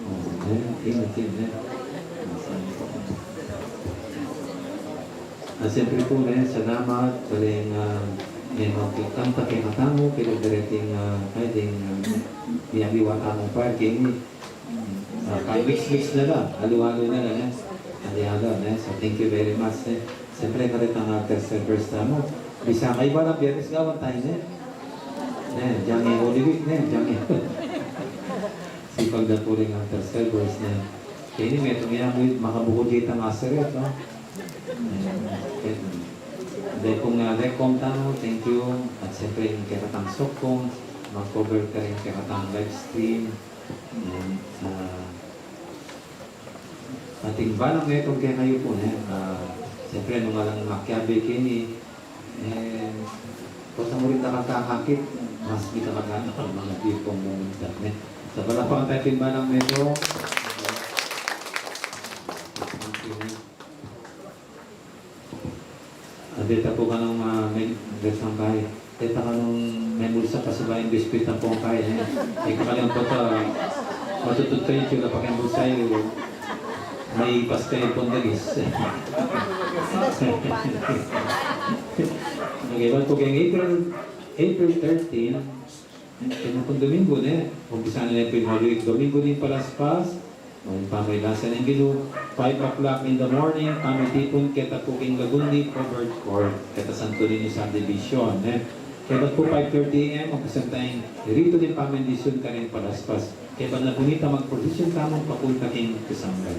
O, e, init, init, e. At siyempre po, e, salamat, karing, ah, e, magkanta kekatamu, kaya direting, ah, kaya ding, ah, miyamiwa tamu pa, kaya ini, ah, kaya mix-mix na la, halo-halo na la, e. Halo-halo, e. So, thank you very much, e. Siyempre, karetang, ah, tercer verse tamu. Bisa kaiba lang, Biyernes gawan tamu, ne? Ne, dyang e Holy Week, ne? Dyang e. Sipag da pu ring, ah, tercer verse, ne? Kaya ini, metung ya, makabukud ya itang Nazareth, no? Ne, ne. Dahil kung, ah, rekom tamu, thank you. At siyempre, ing kekatang sokong, mag-cover karing kekatang live stream. Ne, ah, Atin balang metung kekayu pu, ne? Ah, siyempre, nung alang makiabe keni, e, kota mu rin na kakakit, mas mikakagana ka mga di pong mumunta, ne? Sa palapakan tamu atin balang metung. Thank you. Ah, deta pu kanung, ah, men-, deta kay, deta kanung membulsa, pasibayu ing biskuit ampong kay, e. Ika kalimput, ah, matutud kayu, tula pa keng bulsa yu, maipas kayu pung dagis. Okay, bang pu keng April, April thirteen, Keni pung Domingo, ne? Umpisan na ne pu ing Holy Week. Domingo ning Palaspas, o ing pamaglasan ning Ginu, five o'clock in the morning, pamitipun keta pu king Lagundi Covered Court, keta Santo Niño Subdivision, ne? Kaybat pu five thirty A M, umpisan taya ing ritu ning pamendisyon karing Palaspas. Kaybat na pu nita magprosesyon tamu papunta king Pisanggan.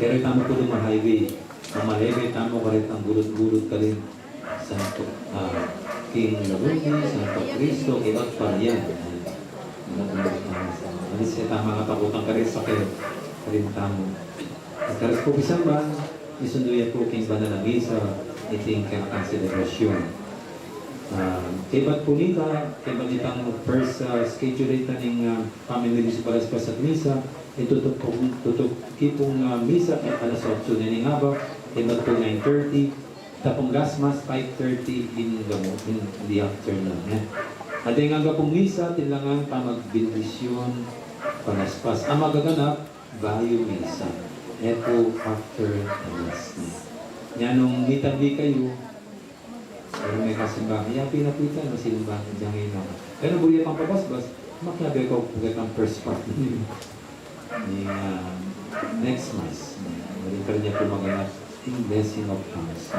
Pero e tamu pu duma-highway, mama-highway tamu karetang gulut-gulut karin Santo, ah, king Lagundi, Santo Cristo, kaybat Parian. Alis ya tamu, mangatakutan karin sakit, karin tamu. At karas pu pisamban, isundu ya pu king banal a misa, iting kekatang selebrasyon. Ah, kaybat pu nita, kaybat nitang first, ah, schedule ita ning, ah, pamendisyon Palaspas at misa, e tutuki pung, tutuki pung, ah, misa king alas otso na ning abak, kaybat pu nine thirty, tapung last mass five thirty in the mo-, in, in the afternoon, e. At deng angga pung misa, atin la ngan pamagbendisyon Palaspas. Ang magaganap, bayu misa. E pu after the mass. Nya nung mitabi kayu, pero mekasimba, ya pinapitan, masimba, diyan ngayon ako. Pero buri pang pabasbas, makiabe ko, pugat ang first part. Ni, ah, next mass. Buri pa rin niya pu maganap, in blessing of tongues.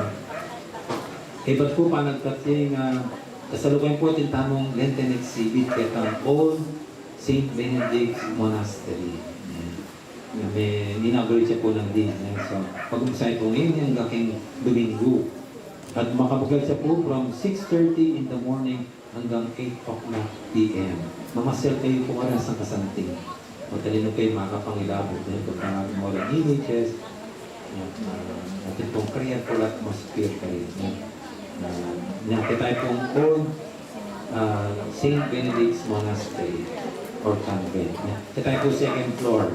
Ibat pu panagkat yung, ah, kasalukuyan pu atin tamung Lenten exhibit, ketang Old Saint Benedict's Monastery. Yan. Na may inaugurate siya pu ng di. Yan. So, pag-umpisa pu ngayon, hanggang keng Domingo. At makabukas siya pu from six thirty in the morning hanggang eight o'clock P M. Mamasyal kayu pu, oras ang kasanting. Matalino kayu, makapangilabot din. Pagka mga images, yan, ah, atin pung prayerful atmosphere kayu. Yan. Ah, yan, kita pung Old, ah, Saint Benedict's Monastery or Convent. Yan. Kita pu second floor.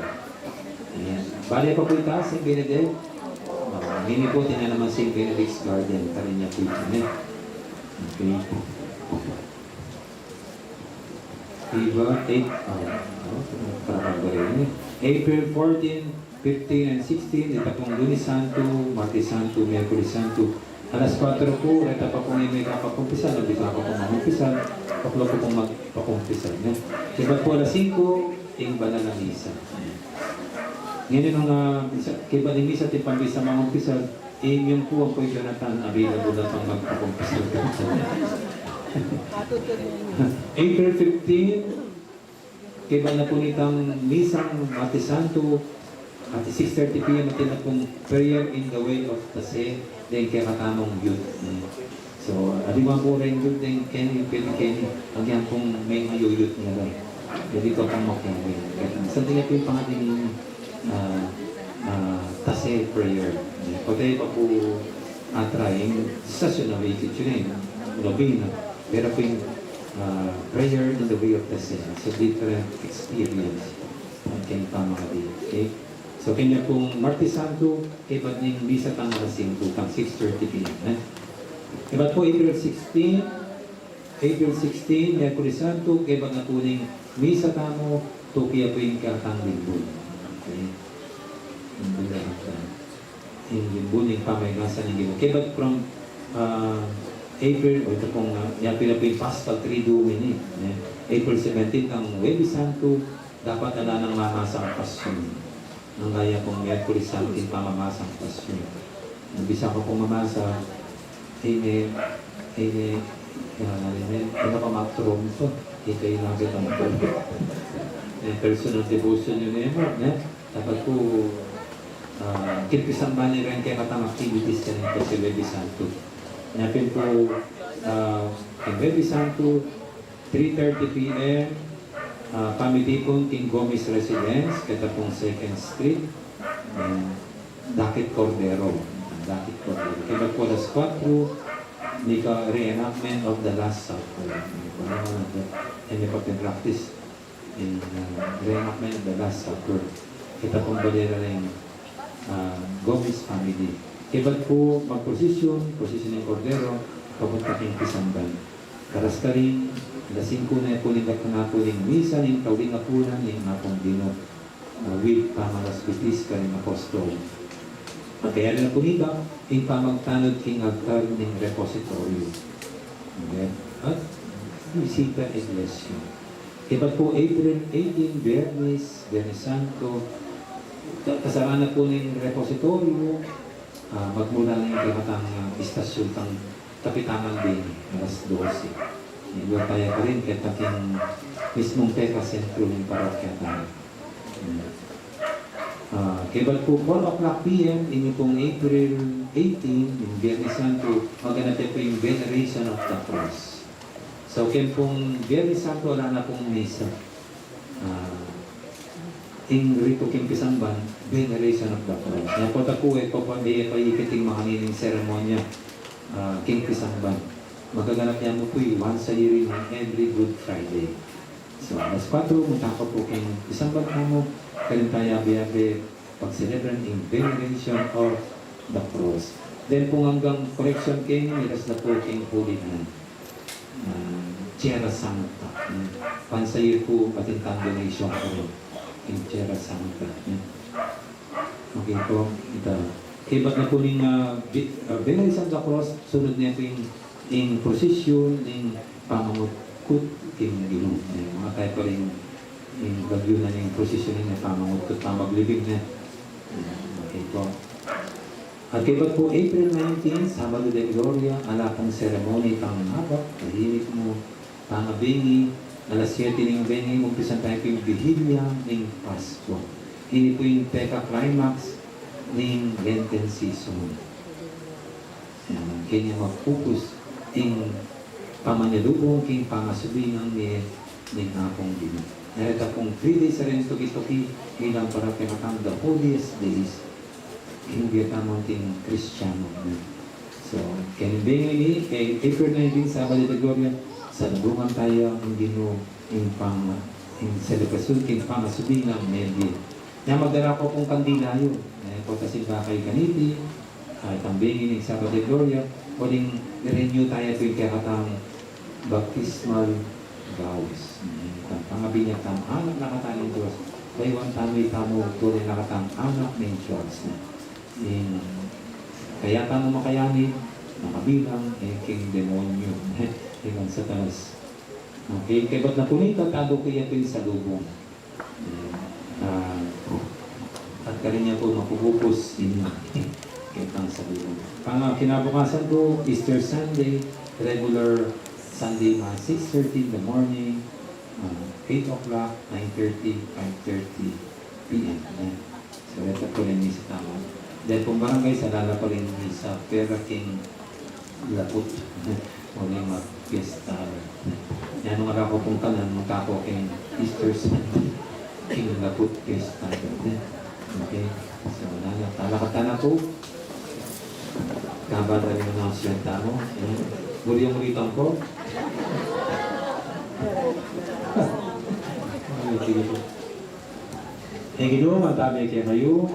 Ayan. Bale pa pu ita, Saint Benedict. Ah, mini pu, tingnan naman Saint Benedict's Garden. Karin niya pu ita, eh. Okay. Diba? Eight, ah, ah, parang bale ini. April fourteen, fifteen, and sixteen, ita pung Lunes Santo, Martes Santo, Miyerkules Santo. Alas kuwatro pu, reta pa pung e me kapakumpisal, nung di pa ku pung mangumpisal, paklo ku pung magpakumpisal, ne? Ibat pu alas singko, ing banal a misa. Ngeni nung, ah, misa, kaybat ning misa, atin pang misa mangumpisal, ing yung pu, ang pu i Jonathan, available na pang magpakumpisal. April fifteen, kaybat na pu nitang misang Martes Santo, at six thirty P M atin na pung Prayer in the Way of the Saint, deng kekatamung youth. So, aliwa pu rin youth deng keni, pwede keni, agyang pung may mayuyut niya rin. Pwede ko pang makiabe. Something na pu yung pangalan ni, ah, ah, Tase prayer. Pwede pa pu atrain, session na may kitchen, novena. Pero pu yung, ah, Prayer in the Way of the Saint. So, different experience. Ang keng pamangadi. Okay? So, kanya pung Martes Santo, kaybat ning misa tang alas singko, tang six thirty P M, eh? Ibat pu April sixteen, April sixteen, Miyerkules Santo, kaybat na pu ning misa tamu, tuki ya pu ing kekatang limbun. Okay? Limbun na rin. Ing limbun, ing pamaigasan ning limbun. Kaybat from, ah, April, o ita pung, ah, ya pila pu ing Paschal Triduum ini, eh? April seventeen, ang Huwebes Santo, dapat ala nang mamasang Passion. Nung kaya pung Miyerkules Santo ing pamamasang Passion. Nung bisa ku pung mamasa, ini, ini, yan, ano yun, ano pa, matrom to, ito yung nabit ang eh, personal devotion yun, eh, mo, ne? Dapat pu, ah, kimpisan ba ni rin kekatang activities karin pu king Huwebes Santo. Nya pin pu, ah, king Huwebes Santo, three thirty P M, ah, pamitipun king Gomez Residence, keta pung Second Street, and Dakit Cordero, Dakit Cordero. Kaybat pu alas kuwatro, nika reenactment of the Last Supper. Ano naman, eh, may practice in, ah, reenactment of the Last Supper. Keta pung bale ra ring, ah, Gomez family. Kaybat pu magprosesyon, prosesyon ning Kordero, papunta king pisamban. Karas karin, alas singko na pu ning gatpanapul ning misa ning kauli ning apunan ning Apung Ginu, ah, with pamalaspitis karing apostol. Pagkayari na pu nita, ing pamagtanud king altar ning repositorio. Okay? At Visita Iglesia. Kaybat pu April eighteen, Biyernes, Biyernes Santo, ka-, kasarana pu ning repositorio, ah, magmula na ing kekatang, ah, istasyon tang kapitangan deni, alas dose. Iwa tayo pa rin, keta king mismung peka sentro ning parokya tayo. Hmm. Ah, kaybat pu four o'clock P M, ini pung April eighteen, ing Biyernes Santo, maganap ya pu ing Veneration of the Cross. So, keng pung Biyernes Santo, ala na pung misa. Ah, ing ritu king pisamban, Veneration of the Cross. Nya pu, ita pu, e, pa, pa, e, paikit ing makanini ing seremonya, ah, king pisamban. Magaganap ya mu pu once a year, in every Good Friday. So, alas kuwatro, munta ku pu king pisamban tamu, karin tamu abe-abe pag-celebrate ing Veneration of the Cross. Then, pung anggang correction keni, miras na pu king Holy Hand. Ah, Tierra Santa. Hmm. Once a year pu, atin tang donation pu rin. King Tierra Santa, ne? Okay po, ita. Kaybat na pu ning, ah, bi-, ah, bengi ning Santa Claus, sunod na pu ing, ing prosesyon ning pamangutkut king Ginu. Eh, mga tayo pa rin ing lagyu na ning prosesyon ning pamangutkut, pamaglibing na. Okay po. At kaybat pu April nineteen, Sabado de Gloria, ala pung seremoni pang abak, tahimik mu, pangabengi, alas siyete ning bengi, umpisan tayo pu ing Bihilya ning Paskua. Ini pu ing peka-climax ning Lenten season. Yan, keni magpupus ing pamanyalubong king pangasubing ning Apung Ginu. Nareta pung three days rin tuki-tuki, ilang para kaya matang the holiest days. King bie tamu king Kristiyanu, ne? So, keni bengi ini, keng April nineteen, Sabado de Gloria, salubungan tamu ing Ginu, ing pang, ing selebrasyon king pangasubing ning mebie. Nya magdara ko pung kandila yu, eh, pota simba kayu kaniti, ah, itang bengi ning Sabado de Gloria, uling i-renew tamu pu ing kekatang baptismal vows. Itang pangabinyag tamu, anak na kata ning Dios. Bayuan tamu itamu, tune na katang anak ning Dios. Ing kaya tamu makayanib, makabilang, eh, king demonyo, ing Satanas. Okay, kaybat na pu nita, tadu ke ya pu ing salubung. Ah, at karin ya pu mapupus ini, kekatang salubung. Pang, ah, kinabukasan pu, Easter Sunday, regular Sunday Mass, six thirty in the morning, ah, eight o'clock, nine thirty, five thirty P M. Yan. So, reta pu rin misa tamu. Then, pung barangay, sala la pa rin misa, pero king laput. Uling magpiesta. Yan, nung ara ku pung kanan, magkako king Easter Sunday, king laput piesta. Okay? So, wala na. Talakatan na pu. Kabang da rin ang announcement tamu. Yan. Muli yung ritang ko. Ay, sige po. Ing Ginu mantabe kekayu.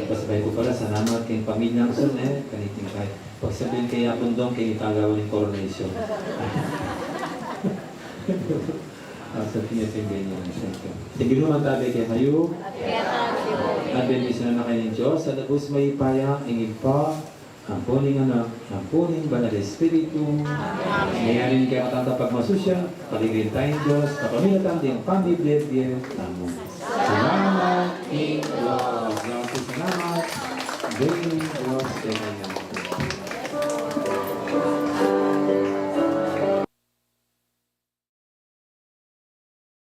Pasabay ku pala, salamat king pamilyang Sun, eh, kaniting kay. Pagsabihin kay Apung Dong, keng italaw ning coronation. Ah, sa pinatindihan niya, thank you. Ing Ginu mantabe kekayu. At bendisyonan na kayu ning Dios, a lubus mayupaya, ing Ibpa, ampo ning Anak, ampo ning Banal Espiritu. Amen. Mayaring kekatang kapagmasusyan, paligayan taya ning Dios, kapamilatan ding pamibie-bie tamu. Salamat king Dios. Maraming salamat. Bengi ning Dios kekayu.